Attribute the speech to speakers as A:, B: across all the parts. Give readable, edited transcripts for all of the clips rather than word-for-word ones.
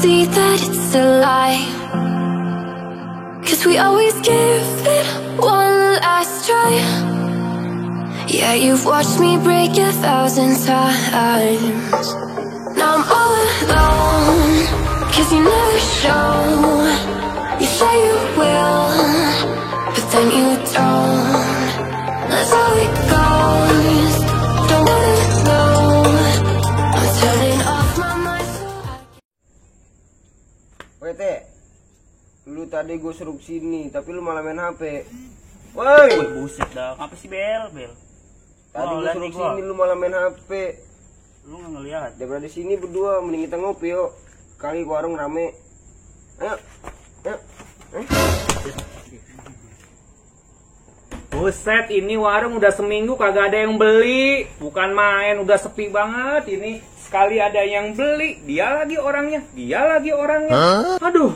A: see that it's a lie, 'cause we always give it one last try. Yeah, you've watched me break 1,000 times. Now I'm all alone, 'cause you never show. You say you will, but then you don't. That's how it goes. Don't wanna know. I'm turning off my mind so
B: Woi Teh, lu tadi gue suruh sini, tapi lu malah main HP. Woi,
C: Buset dah, apa sih Bel?
B: tadi
C: Gua
B: gue
C: liat
B: suruh
C: nih, gua.
B: sini lu malah main HP.
C: Lu nggak ngeliat?
B: Daripada di sini berdua, mending kita ngopi yuk. Kali warung rame. Ayo, ayo.
D: Buset, ini warung udah seminggu kagak ada yang beli. Bukan main, udah sepi banget ini. Sekali ada yang beli, dia lagi orangnya. Aduh,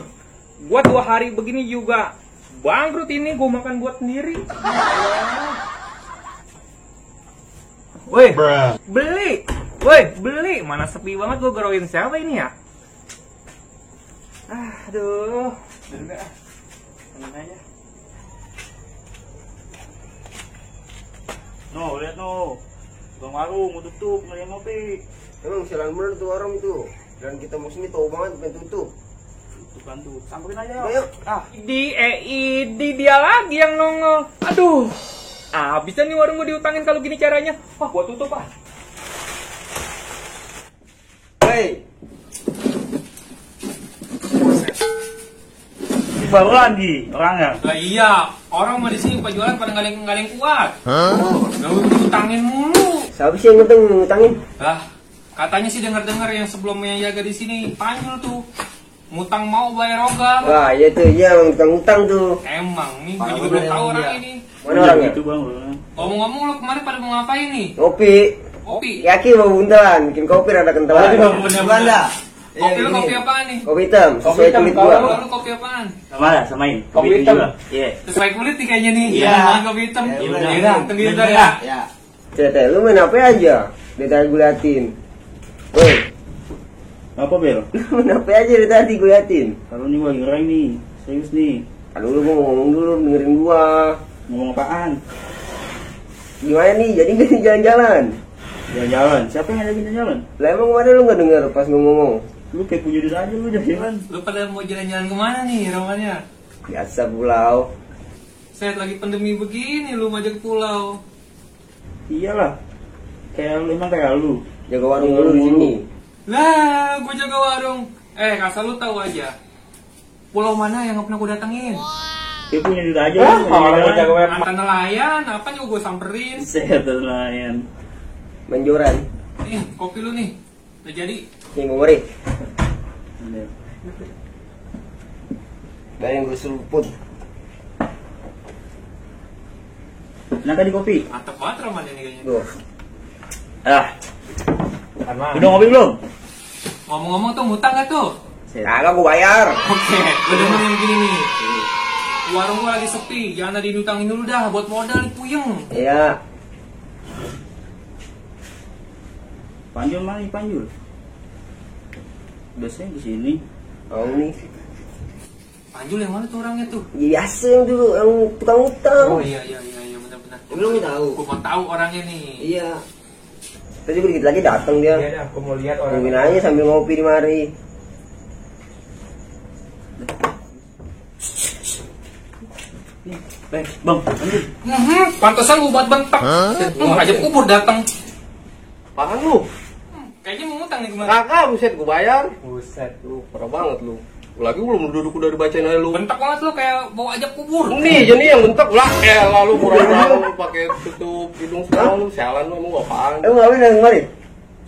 D: gua 2 hari begini juga bangkrut ini, gua makan buat sendiri. Woi, beli. Mana sepi banget, gua geroin siapa ini ya? Aduh, udah. Tenang aja.
C: No, lihat no. Tukang warung mau tutup, nggak ada yang ngopi.
B: Emang sialan bener tuh warung itu. Dan kita mau sini tahu banget pengen tutup.
C: Tutup kan tuh, samperin aja.
B: Ayo.
D: Di dia lagi yang nongol. Aduh, bisa nih warung gua diutangin kalau gini caranya. Wah, gua tutup ah.
B: Hei,
C: Ini baru lagi orangnya.
D: Lah iya, orang mah di sini jualan pada nggak ada yang kuat. Nggak diutangin mulu.
B: siapa sih yang ngutangin?
D: Lah, katanya sih dengar-dengar yang sebelumnya jaga di sini Panjul tuh. Ngutang mau bayar ogah.
B: Wah, iya tuh, iya ngutang tuh.
D: Emang nih, gua juga belum tahu orang ini.
B: Mana orangnya?
C: Itu bang.
D: Ngomong-ngomong lo kemarin pada mau ngapain nih?
B: Ngopi.
D: Kopi.
B: Yakin mau buntelan, bikin kopi rada kentalan.
D: Bener-bener. Kopi lo kopi apaan nih?
B: Kopi hitam, sesuai kulit gua.
D: Kalau lu kopi apaan?
C: Sama lah, samain.
D: Kopi hitam.
C: Iya.
D: Sesuai kulit nih kayaknya nih.
C: Iya.
D: Kopi hitam.
B: Iya,
D: Iya,
B: bener.
D: tenggelam ya.
C: Ya.
B: Tete, lu main apa aja? Dari tadi gue liatin. Woi,
C: Apa Bel?
B: lu main apa aja dari tadi gue liatin?
C: Kalau nih gua ngereng nih, serius nih.
B: Aduh, lu mau ngomong dulu, dengerin gua.
C: Ngomong apaan?
B: Gimana nih, jadi gak sih jalan-jalan?
C: Jalan-jalan. Siapa yang ngajakin jalan?
B: Lah emang kemarin lu gak denger pas gue ngomong?
C: Lu kayak punya diri aja lu jalan.
D: Lu pada mau jalan-jalan kemana nih romannya?
B: Biasa pulau.
D: Saya lagi pandemi begini lu ngajak pulau.
C: Iyalah. Kayak lu emang kayak lu.
B: Jaga warung dulu di sini.
D: Lah, gua jaga warung. Asal lu tahu aja. Pulau mana yang gak pernah gua datengin?
C: Kayak punya diri aja lu.
D: Mantan nelayan, apa juga gua samperin.
C: Sehat nelayan.
B: Menjoran.
D: Nih, kopi lu nih. Udah jadi.
B: Nih, mau ngeri. Dan yang gue seruput.
C: Nah tadi kopi.
D: Mantap banget romannya nih kayaknya.
B: Tuh.
C: Udah ngopi belum?
D: Ngomong-ngomong tuh, ngutang gak tuh?
B: Kagak gue bayar.
D: Oke, lu dengerin begini nih. Warung gua lagi sepi, jangan ada diutangin dulu dah buat modal nih puyeng.
B: Iya.
C: Panjul mana nih Panjul? Biasanya di sini.
B: Oh nih.
D: Panjul yang mana tuh orangnya tuh?
B: Biasa yang dulu, yang tukang utang.
D: Oh iya benar-benar.
B: Lu nggak tahu?
D: Gua mau tahu orangnya nih.
B: Iya. Tadi dikit lagi datang dia.
D: Iya dah, gua mau lihat
B: Tungguin aja sambil ngopi di mari.
C: Bang, Panjul.
D: Pantesan gua buat bentak. Aja kubur datang.
B: Apaan lu?
D: Kayaknya mau ngutang nih kemarin.
B: Kakak, buset gue bayar.
D: Buset.
B: Lu parah banget lu. Lagi belum duduk udah dibacain aja lu.
D: Bentak banget lu kayak bawa ajak kubur.
B: Nih, jadi yang bentak lah. Lalu pura-pura lu pakai tutup hidung semua lu. Sialan lu emang apaan? Emang ngapain dari kemarin?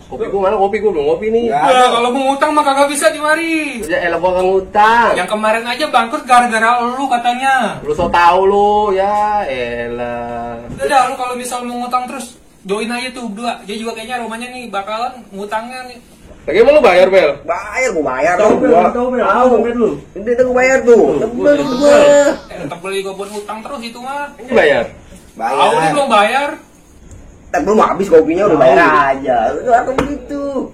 B: Kopi gua mana? Kopi gua belum ngopi nih.
D: Ya, kalau mau ngutang mah kagak bisa di mari.
B: Ya elah gua kagak ngutang.
D: Yang kemarin aja bangkrut gara-gara lu katanya.
B: Lu so tau lu, ya elah.
D: Udah dah, lu kalau misal mau ngutang terus join aja tuh berdua. Dia juga kayaknya rumahnya nih bakalan ngutangnya nih.
B: Lagi emang lu bayar, Bel? Bayar, gua bayar
C: Tahu
B: tuh
C: Bel,
B: gua.
C: tahu Bel.
B: Tahu
C: Dompet lu.
B: Itu gua bayar tuh. Tebel tuh gua.
D: Tetep beli gua buat ngutang terus itu mah.
B: Ini bayar.
D: Tahu dia belum bayar.
B: Tak belum habis kopinya udah bayar aja. Lu apa begitu?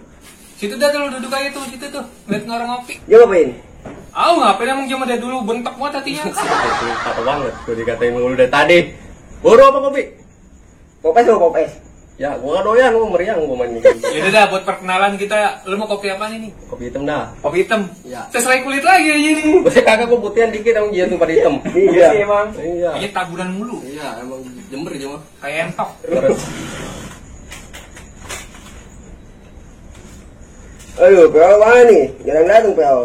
D: Situ dah tuh duduk aja tuh situ tuh. Lihat orang ngopi.
C: Dia ngapain?
D: Ngapain emang cuma dari dulu bentak banget hatinya.
B: Kata banget, gue dikatain mulu dari tadi. Buru apa kopi?
C: Popes lo popes.
B: Ya, gua gak doyan, gua meriang gua main game.
D: Yaudah dah buat perkenalan kita, lu mau kopi apa nih?
B: Kopi hitam dah.
D: Kopi hitam.
B: Ya.
D: Sesuai kulit lagi aja nih.
B: Gua kagak gua putihan dikit emang dia tuh pada hitam.
C: Iya
D: sih emang.
B: Iya.
D: Kayaknya taburan mulu.
B: Iya, emang Jember aja mah.
D: Kayak entok.
B: Terus
C: Ayo, PO mana nih? Jarang datang PO.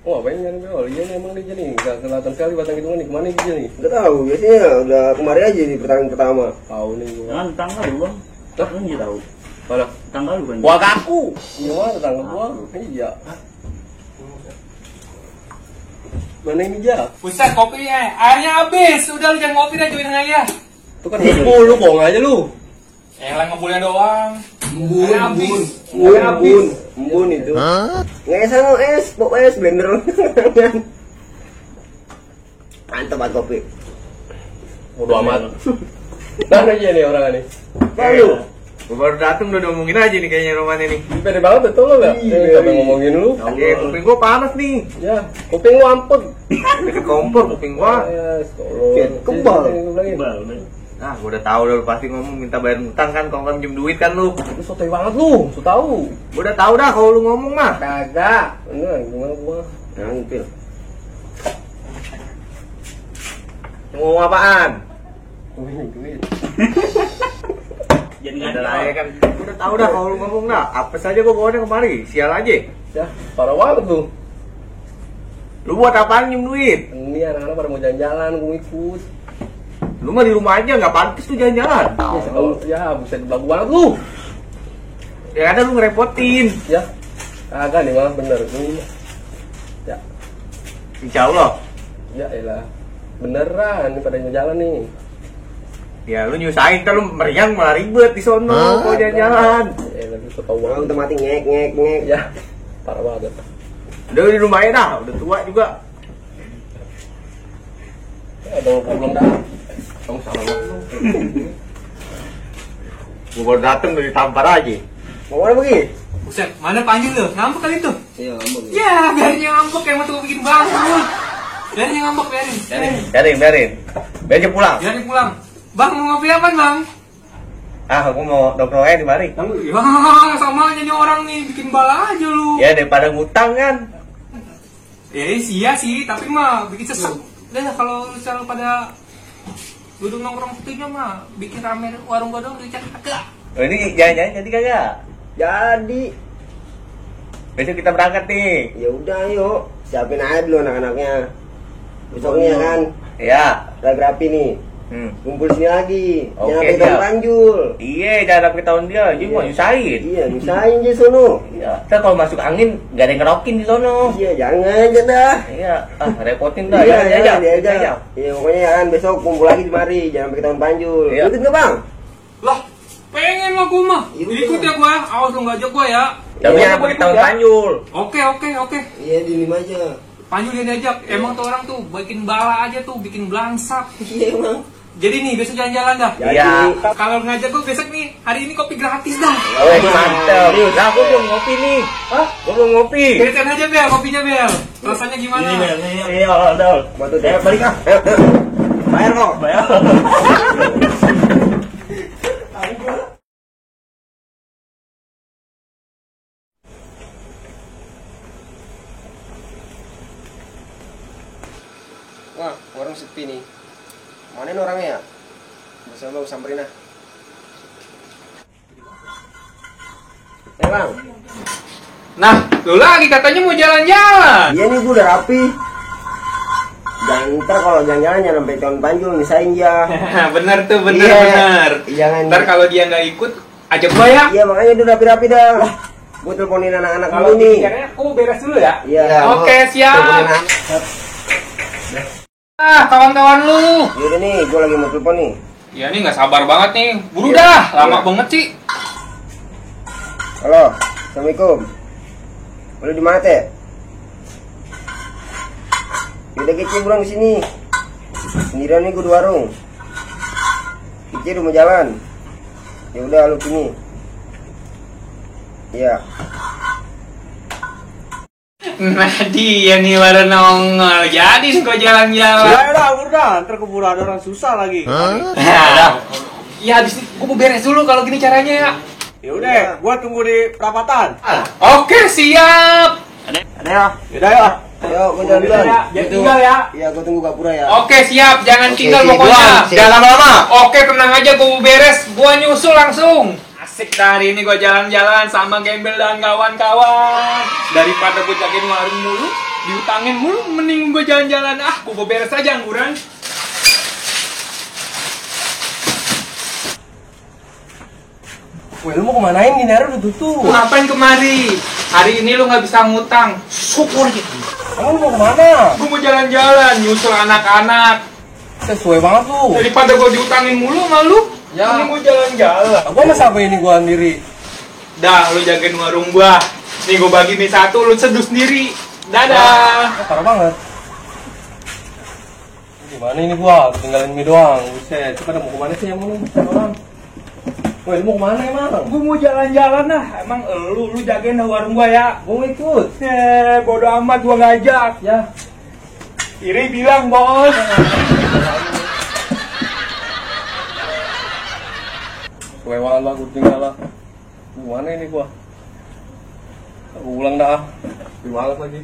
B: oh, apa yang nyari beol? Iya nih emang dia nih, gak kelihatan sekali batang hitungan nih. Kemana dia nih?
C: Gak tahu, biasanya udah kemari aja di pertandingan pertama.
B: Tahu nih gua.
C: Jangan tanggal lu bang. Kan dia tahu.
B: Mana?
C: Tanggal lu kan.
B: Gua kaku. Gimana tetangga gua? Iya. Mana ini ja?
D: Buset kopinya, airnya habis. Udah lu jangan ngopi dah, join aja.
B: Itu kan ngebul, lu bohong aja lu.
D: Yang ngebulnya doang.
C: Embun itu. Ngesan lo es, pok es blender. Mantap banget kopi.
B: Bodo amat. Mana aja nih orang nih?
C: Lalu,
D: Gua baru dateng udah ngomongin aja nih kayaknya romannya nih.
B: Pede banget betul lo gak?
C: Iya.
B: Sampai ngomongin lu.
D: Oke, kuping gua panas nih.
B: Ya, kuping lu ampun.
D: Deket kompor kuping gua.
B: Ya, tolong.
C: Kayak kebal.
D: Nah, gua udah tahu udah lu pasti ngomong minta bayar utang kan kalau nggak minjem duit kan lu.
B: Lu sotoy banget lu, so tahu.
D: Gua udah tahu dah kalau lu ngomong mah.
C: kagak.
B: Bener, gimana gua?
C: Jangan pil.
D: Ngomong apaan?
B: Duit.
D: Udah lah ya kan. Gua udah tahu dah kalau lu ngomong dah. Apa saja gua bawaannya kemari. Sial aja.
B: Ya, parah banget lu.
D: Lu buat apaan minjem duit?
B: Ini anak-anak pada mau jalan-jalan, gua ikut.
D: Lu mah di rumah aja nggak pantas tuh jalan-jalan.
B: Ya, buset belagu banget lu.
D: Ya ada lu ngerepotin.
B: Ya, kagak nih malah bener. Ini. Ya,
D: Insya Allah.
B: ya elah. Beneran, ini pada mau jalan nih.
D: Ya lu nyusahin kan lu meriang malah ribet di sono kalau jalan-jalan.
B: Ya elah, lu so tau
C: Orang
B: banget.
C: udah mati ngek.
B: Ya, parah banget.
D: Udah di rumah aja dah, udah tua juga.
B: Ya, udah belum dah. Kamu salah banget lu.
D: Gua baru dateng udah ditampar aja.
C: Mau mana pergi?
D: Buset, mana panggil lu? Ngambek kali itu?
C: Iya, ngambek.
D: Ya, biarin yang ngambek emang tuh bikin banget. Biarin yang ngambek, biarin.
B: Biarin. Biar dia pulang.
D: Biarin pulang. Bang, mau ngopi apa, Bang?
B: Aku mau nongkrongnya di mari.
D: Ya, sama aja nih orang nih, bikin bala aja lu.
B: Ya, daripada ngutang kan.
D: Iya sih, tapi mah bikin sesek. Udah kalau lu selalu pada duduk nongkrong setuju mah bikin rame warung gua dong dicari kagak.
B: Oh, ini jangan-jangan jadi kagak?
C: Jadi,
B: Besok kita berangkat nih.
C: ya udah yuk. Siapin aja dulu anak-anaknya. Besoknya kan,
B: Ya.
C: lagi rapi nih. Kumpul sini lagi.
B: Oke,
C: Jangan sampai tahun
B: siap.
C: panjul.
B: Iya, jangan dapet tahun dia. Dia mau nyusahin.
C: Iya, nyusahin aja sono.
B: Iya. Ntar kalau masuk angin, gak ada yang ngerokin di sono.
C: Iya, jangan aja dah.
B: Iya. Repotin dah.
C: Iya,
B: Jangan
C: dia aja. Iya, pokoknya kan besok kumpul lagi di mari. Jangan sampai tahun panjul.
B: Iya.
C: Ikut nggak bang?
D: Lah, pengen mah gua mah.
C: Iya,
D: Ikut
C: iya.
D: ya gua, awas lu nggak ajak gua ya.
B: Tapi
C: Iya,
B: jangan
D: gua
B: pakai
D: ikut
B: tahun
D: ya.
B: panjul.
D: Oke.
C: Iya, di lima aja.
D: Panjul dia diajak. Emang tuh orang tuh bikin bala aja tuh, bikin belangsak.
C: Iya emang.
D: Jadi nih besok jalan-jalan dah.
C: Jadi,
B: Iya.
D: Kalau ngajak gua besok nih, hari ini kopi gratis dah.
B: Oh, mantap. Nah, gua belum ngopi nih.
D: Hah?
B: Gua belum ngopi.
D: Ceritain aja Bel, kopinya Bel. Rasanya gimana?
B: Iya, udah.
C: Batu teh. Balik ah. Bayar kok. Bayar. Wah, warung sepi nih. Mana nih orangnya ya? Bisa bang, samperin ah. Bang.
D: Nah, lu lagi katanya mau jalan-jalan.
C: Iya nih, gua udah rapi. Dan ntar kalau jalan-jalan jangan sampai tahun panjul, misain dia.
D: Bener tuh,
C: Iya.
D: bener.
C: Jangan.
D: Ntar kalau dia nggak ikut, ajak gua ya.
C: Iya, makanya udah rapi-rapi dah. Gua teleponin anak-anak
D: Kalau
C: dulu nih.
D: bicaranya aku beres dulu ya.
C: Iya.
D: Oke, siap.
C: Teleponin anak.
D: Kawan-kawan lu.
C: Yaudah nih, gua lagi mau telepon nih.
D: Ya nih nggak sabar banget nih. Buru
C: Iya.
D: dah, lama
C: Iya.
D: banget sih.
C: Halo, assalamualaikum. Lu di mana teh? Yaudah Kece pulang di sini. Sendirian nih gua di warung. Kece udah mau jalan. Ya udah lu sini. Iya.
D: Nah dia nih baru nongol. Jadi gua jalan-jalan.
B: Udah, ntar keburu ada orang susah lagi.
D: Ya habis ini gua mau beres dulu kalau gini caranya ya.
B: Ya udah, gua tunggu di perapatan.
D: Oke, siap.
C: Ada ya?
B: Yaudah ya.
C: Ayo, gue jalan-jalan.
D: Jangan tinggal ya.
C: Iya, gue tunggu Gapura ya.
D: Oke, siap. Jangan
C: Oke,
D: tinggal
C: sip,
D: pokoknya.
C: sip.
D: Jangan lama-lama. Oke, tenang aja. Gua mau beres. Gua nyusul langsung. Asik dari ini gua jalan-jalan sama Gembel dan kawan-kawan. Daripada gua jagain warung mulu, diutangin mulu, mending gua jalan-jalan. Gua beres aja angguran.
C: Weh, lu mau kemanain? Gini udah tutup.
D: Ngapain kemari? Hari ini lu nggak bisa ngutang. Syukur gitu.
C: Emang lu mau kemana?
D: Gua mau jalan-jalan, nyusul anak-anak.
C: Sesuai banget tuh.
D: Daripada gua diutangin mulu sama lu,
C: Ya.
D: ini gua jalan-jalan.
C: Gua masa apa ini gua sendiri?
D: Dah, lu jagain warung gua. Nih gua bagi mie satu, lu seduh sendiri. Dadah.
C: Parah banget. Gimana ini gua? Tinggalin mie doang. Buset, cepet mau kemana sih emang lu? Orang. Weh, lu mau kemana emang?
D: Gua mau jalan-jalan lah. Emang lu jagain warung gua ya.
C: Gua mau ikut.
D: Bodo amat gua ngajak.
C: Ya.
D: Iri bilang, Bos.
C: Kewewangan lah, gua tinggal lah. Gimana ini gua? Aku ulang dah. Gimana lagi?